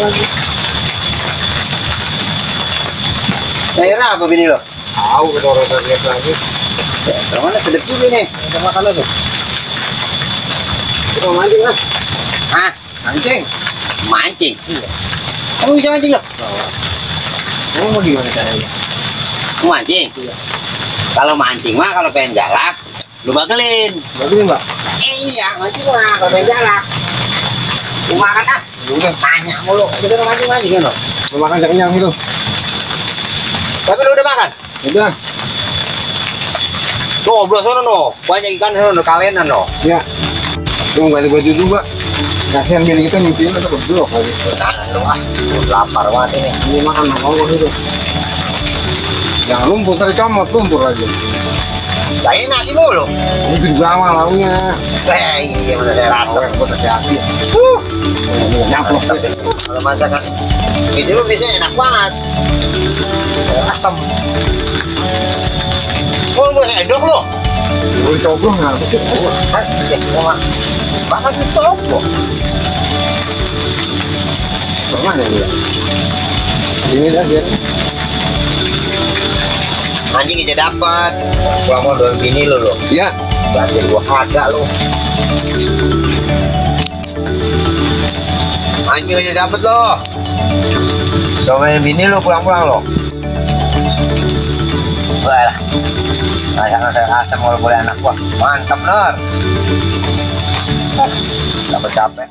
lagi. Daerah apa bini lo? Tahu kita orang lihat lagi. Ya, mana sedep juga nih. Ada makanan tuh. Kita mau mancing lah. Hah? Mancing. Mancing? Iya. Kamu bisa mancing lo? Kamu mau gimana caranya? Mau mancing? Iya. Kalau mancing mah kalau pengen galak, lu bagelin. Bagus mbak. Iya, mancing mah kalau pengen galak. Lu makan ah. Udah. Tanya mulu. Kita udah mancing kan lo? Mau makan kenyang gitu. Tapi lu udah makan? Udah. Tuh, belah sana no. Banyak ikan sana no, kalenan no. Ya. Mau ganti baju juga. Kasihan bini kita nyuciin kita berdua lagi. Nah, lu ah. Lapar banget ini. Ini makan mau gitu. Jangan lumpur tadi comot lumpur lagi. Lah ini nasi mulu. Ini juga awal launya. Iya bener saya rasa. Hati-hati. Nyamplok. Kalau masakan ini lu biasanya enak banget. Asam. Oh, lu sendok lu. Gue coba nggak sih? Bahkan itu apa? Bagaimana ya? Ini dah biar. Anjing aja dapat. Selama doang bini lu lo. Iya. Berarti gua kagak lu. Anjing aja dapat lo. Sama bini lu pulang-pulang lo. Wah, saya asam kalau boleh anak gua. Mantap bener. Dapat capek.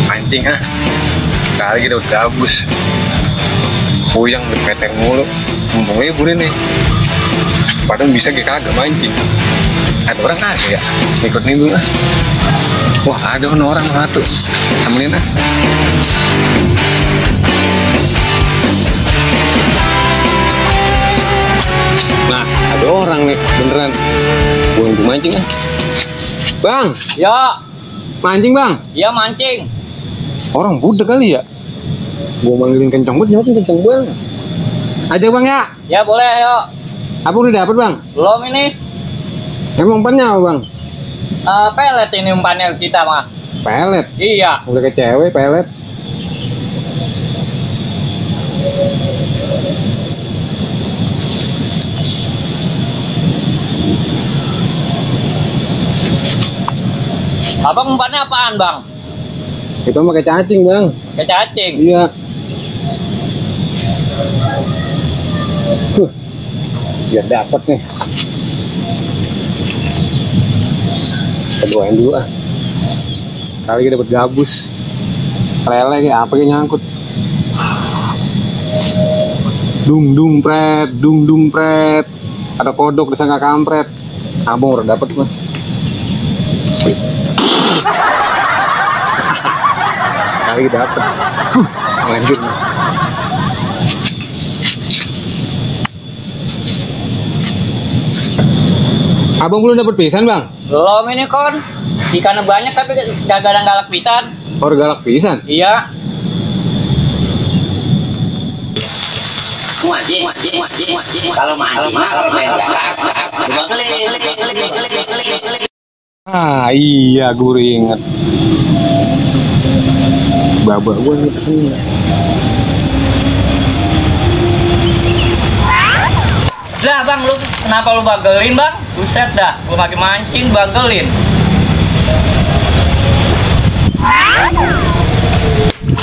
Mancing ah. Kali kita udah gabus. Puyang dipeteng mulu. Ngomongnya buri nih. Padahal bisa kita kagak mancing. Ada orang kagak ya? Ikut nih dulu ah. Wah ada orang satu. Temenin ah. Nah ada orang nih beneran. Gue mancing ah. Bang. Ya. Mancing bang? Iya mancing. Orang budak kali ya? Gua manggilin kencang banget, nyampe kencang banget. Aja bang ya? Ya boleh yuk. Apa udah dapet bang? Belum ini. Emang umpannya apa bang? Pelet ini umpannya kita mah. Pelet? Iya. Udah ke cewek pelet. Abang umpannya apaan bang? Itu pakai cacing bang. Ke cacing? Iya. Biar dapet nih. Keduain dulu ah. Kali kita dapet gabus. Lele kayak apa kayak nyangkut. Dung pret. Ada kodok disangka kampret. Abang udah dapet mas. Kali dapet. Lanjut. Abang belum dapet pisan bang? Belum ini kon. Ikannya banyak tapi gak ada galak pisan. Oh galak pisan? Iya. Mancing. Kalau mancing mah kalau pengen galak, cuma klik. Ah iya gue inget. Babak gue nih kesini. Lah bang lu kenapa lu bagelin bang? Buset dah, lu lagi mancing bagelin.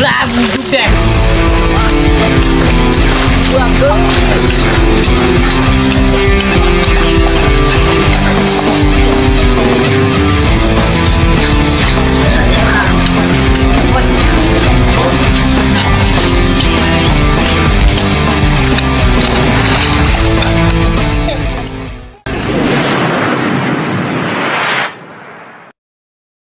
Lah buduk deh. Bagel.